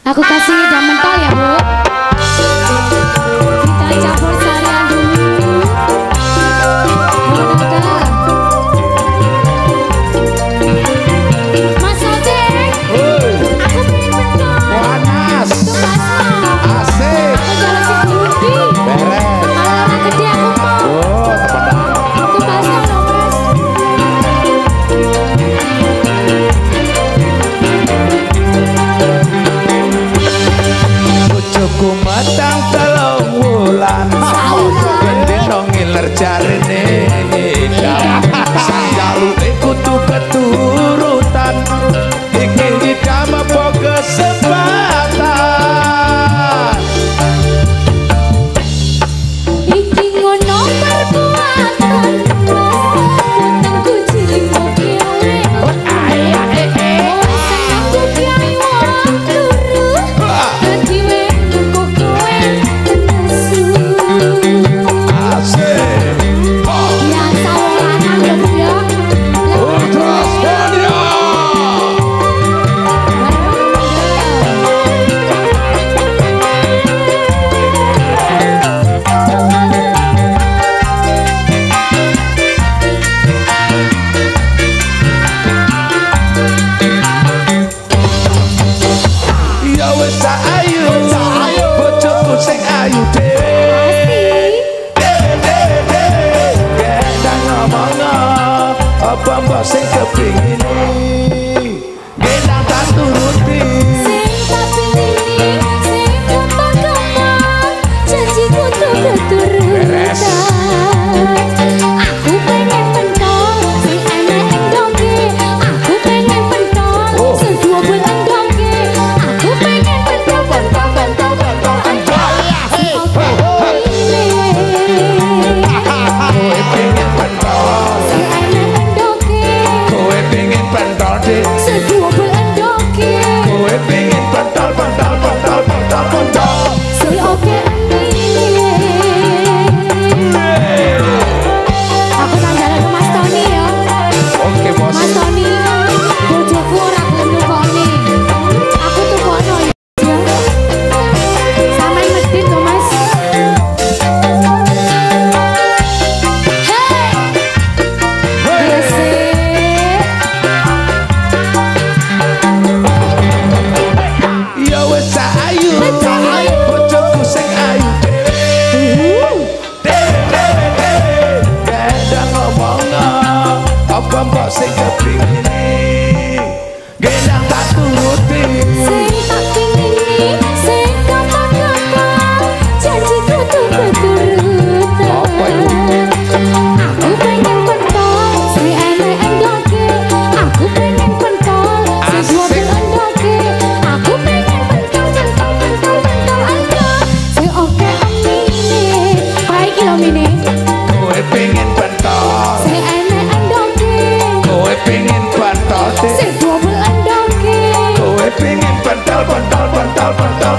Aku kasih ngidam mentol ya, Bu. Kita campur sarian dulu. Mas Ojek, aku pengen pentol. Panas. Asik. Aku jalan si Budi. Beres. Kalau orang gede aku mau. Oh, tepat. Tumbasno lho, Mas. Bojoku matang 3 wulan. Gendeno ngiler jarene ngidam. Sanjaluke kudu keturutan. Iki ngidam apa kesempatan? Iki ngono perbuatan Mas. Wetengku cilik kok kiawe. Senengku kiai wong turu. Dadi wetengku kowe nesu. Asik. Biasa wong lanang ya, Bu ya. Ultras Mania. Ya wis tak ayu, bojoku sing ayu dhewe. Dhewe dhewe, gendang ngomong apa mbok sing kepingine. Gendang tak turuti. Sing tak pilih, sing gampang-gampang, janjiku tuh keturutan. Aku pengen pentol, sing enek endoke. Aku pengen pentol, sing double endoke. Aku pengen pentol, pentol, pentol, pentol, pentol. Sing oke pilih, Kowe pengen pentol, sing enek endoke, kowe pengen pentol dik. Sing double endoke. Kowe pengen pentol, pentol, pentol, pentol, pentol. Sing oke pilih. Aku tak jalan ke Mas Tony ya. Oke bos. Mas Tony, bojoku ora gelem nukokne. Aku tukokno ya. Sampeyan medhit to, Mas. Hey, Gresik. Ya wis tak ayu, bojoku sing ayu dhewe. Dhewe dhewe dhewe, gendang ngomong apa mbok sing kepingine. Gendang tak turuti. Sing tak pingini, sing gampang-gampang, janjiku tuh keturutan. Apa iku? Aku pengen pentol, sing enek endoke. Aku pengen pentol, sing Asik. double endoke. Aku pengen pentol, pentol, pentol, pentol, endok. Sing oke emine, kaya iki lho mine. Kowe pengen pentol, Sing enek endoke, kowe pengen pentol dik. Sing double endoke. Kowe pengen pentol, pentol, pentol, pentol.